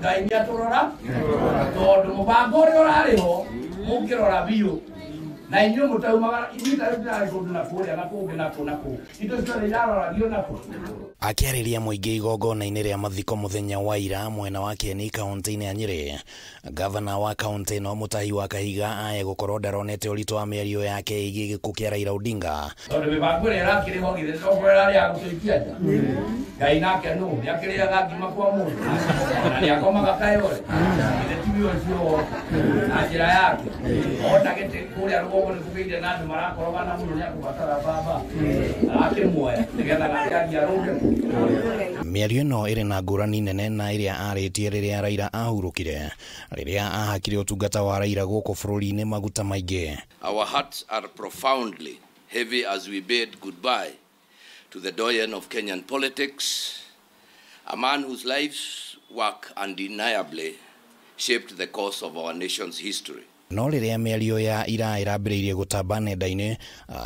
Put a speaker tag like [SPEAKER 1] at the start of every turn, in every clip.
[SPEAKER 1] Ngai nĩ atũrora tondũ mũbango ũrĩa ũrarĩ ho mũngĩrora biũ na inyuĩ mũtaumaga ithuĩ ta rĩu tũrarĩ kũndũ na kũrĩa na kũngĩ na kũ na kũ indo ciothe iraroragio na kũ.
[SPEAKER 2] Akĩarĩria mũingĩ igongona-inĩ rĩa mathiko mũthenya wa ira mwena wa Kieni kaunti-inĩ ya Nyĩrĩ, gavana wa kaunti ĩno Mutahi wa Kahiga aye gũkorwo ndaronete ũritũ wa mĩario yake ĩgiĩ gĩkuũ kĩa Raila Odinga.
[SPEAKER 1] Tondũ mĩbango ĩrĩa ĩrakĩrĩ ho githĩ to ĩrarĩ ya gũtũikia nja. Ngai nake nũ nĩakĩrĩaga ngima kwa mũndũ na nĩakomaga kayore githĩ tiwe ũcio na njĩra yake ona gĩtĩ kũrĩa rũgongo nĩ kũgĩire na andũ marakorogana mũno nĩakũbatara baba arakĩmuoya nĩgetha nake athiĩ arũnge.
[SPEAKER 2] Mĩario ĩno ĩrĩ na ngũrani nene na ĩrĩa arĩtie rĩrĩa Raila ahurũkire, rĩrĩa ahakire ũtungata wa Raila gũkũ bũrũri-inĩ maguta maingĩ.
[SPEAKER 3] Our hearts are profoundly heavy as we bid goodbye to the doyen of Kenyan politics, a man whose life's work undeniably shaped the course of our nation's history.
[SPEAKER 2] No rĩrĩa mĩario ya ira ĩrambĩrĩirie gũtamba nenda-inĩ,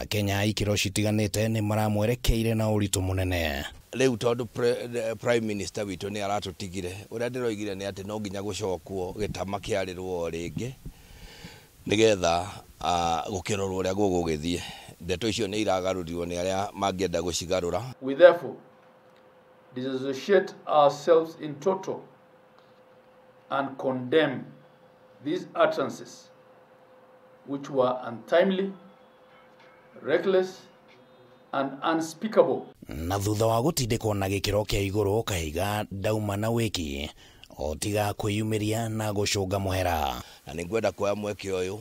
[SPEAKER 2] Kenya ikĩro citiganĩte nĩ maramwerekeire na ũritũ mũnene.
[SPEAKER 3] Rĩu tondũ Prime Minister witũ nĩ aratũtigire, ũrĩa ndĩroigire nĩ atĩ no nginya gũcokwo gĩtama kĩarĩrwo o rĩngĩ nĩgetha gũkĩrorwo ũrĩa gũgũgĩthiĩ. Ndeto icio nĩ iragarũrirwo nĩ arĩa mangĩenda gũcigarũra.
[SPEAKER 4] We therefore disassociate ourselves in total and condemn these utterances, which were untimely, reckless, and unspeakable.
[SPEAKER 2] Na thutha wa gũtindĩkwo na gĩkĩro kĩa igũrũ, Kahiga ndauma na wĩki o tiga kwĩyumĩria na gũcũnga mũhera.
[SPEAKER 3] Na nĩngwenda kuoya mweke ũyũ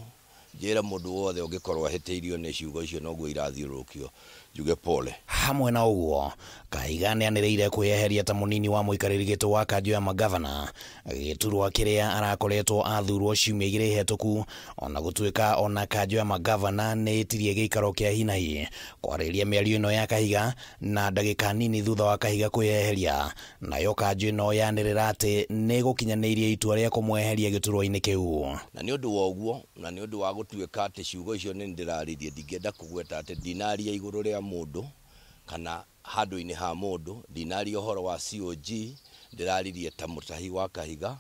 [SPEAKER 3] njĩre mũndũ wothe ũngĩkorwo ahĩtĩirio nĩ ciugo icio noguo irathiũrũrũkio njuge pole.
[SPEAKER 2] Hamwe na ũguo, Kahiga nĩanĩrĩire kwĩyeheria ta mũnini wa mũikarĩri gĩtĩ wa kanjũ ya magavana, gĩturwa kĩrĩa arakoretwo athurwo ciumia igĩrĩ hetũku, ona gũtuĩka ona kanjũ ya magavana nĩ ĩtirie gĩikaro kĩa hinahi kwarĩria mĩario ĩno ya Kahiga na ndagĩka nini thutha wa Kahiga kwĩyeheria, nayo kanjũ ĩno yanĩrĩra atĩ nĩ gũkinyanĩirie itua rĩa kũmweheria gĩturwa-inĩ kĩu.
[SPEAKER 3] Na nĩ ũndũ wa ũguo, na nĩ ũndũ wa gũtuĩka atĩ ciugo icio nĩ ndĩraririe, ndingĩenda kũgweta atĩ ndinaria igũrũ rĩa mũndũ kana handũ-inĩ ha mũndũ, ndinaria ũhoro wa COG, ndĩraririe ta Mutahi wa Kahiga,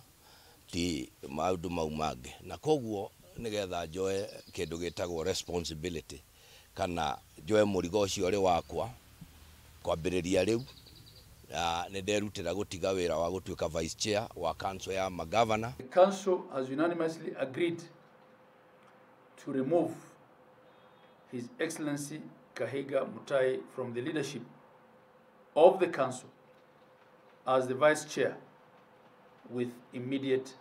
[SPEAKER 3] ti maũndũ mau mangĩ. Na koguo nĩgetha njoe kĩndũ gĩtagwo responsibility kana njoe mũrigo ũcio ũrĩ wakwa kwambĩrĩria rĩu, nĩ nderutĩra gũtiga wĩra wa gũtuĩka vice chair wa council ya magavana.
[SPEAKER 4] The council has unanimously agreed to remove His Excellency Kahiga Mutahi from the leadership of the council as the vice chair with immediate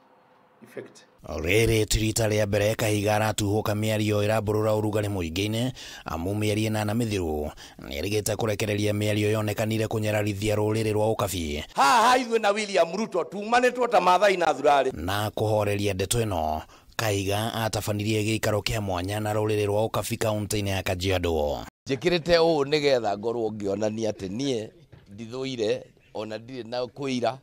[SPEAKER 4] effect.
[SPEAKER 2] Rĩrĩ ti rita rĩa mbere Kahiga aratuhũka mĩario ĩrambũrũra ũrugarĩ mũingĩ-inĩ, amu mĩeri ĩnana mĩthiru nĩerĩgĩte kũrekereria mĩario yonekanire kũnyararithia rũrĩrĩ rwa ũkabi.
[SPEAKER 3] Haha ithuĩ na William Ruto tumanĩtwo ta Maathai na Thurarĩ.
[SPEAKER 2] Na kũhoreria ndeto ĩno, Kahiga atabanirie gĩikaro kĩa mwanya na rũrĩrĩ rwa ũkabi kaunti-inĩ ya Kajiado.
[SPEAKER 3] Njĩkĩrĩte ũũ nĩgetha ngorwo ngĩonania atĩ niĩ ndithũire ona ndirĩ na kwĩira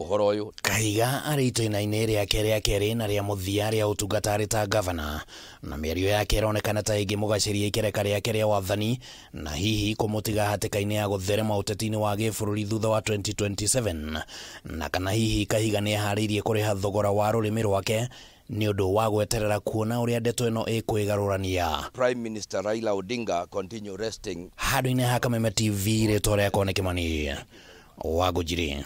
[SPEAKER 3] ũhoro ũyũ.
[SPEAKER 2] Kahiga arĩ itĩna-inĩ rĩake rĩa kerĩ na rĩa mũthia rĩa ũtungata arĩ ta gavana, na mĩario yake ĩronekana ta ĩngĩmũgacĩria ikereka rĩake rĩa wathani na hihi kũmũtiga hatĩka-inĩ ya gũtherema ũteti-inĩ wa gĩbũrũri thutha wa 2027, na kana hihi Kahiga nĩeharĩirie kũrĩha thogora wa rũrĩmĩ rwake nĩ ũndũ wa gweterera kuona ũrĩa ndeto ĩno ĩkwĩgarũrania.
[SPEAKER 3] Prime Minister Raila Odinga continue resting.
[SPEAKER 2] Handũ-inĩ ha Kameme TV, rĩtwa rĩakwa nĩ Kĩmani wa Ngũnjiri.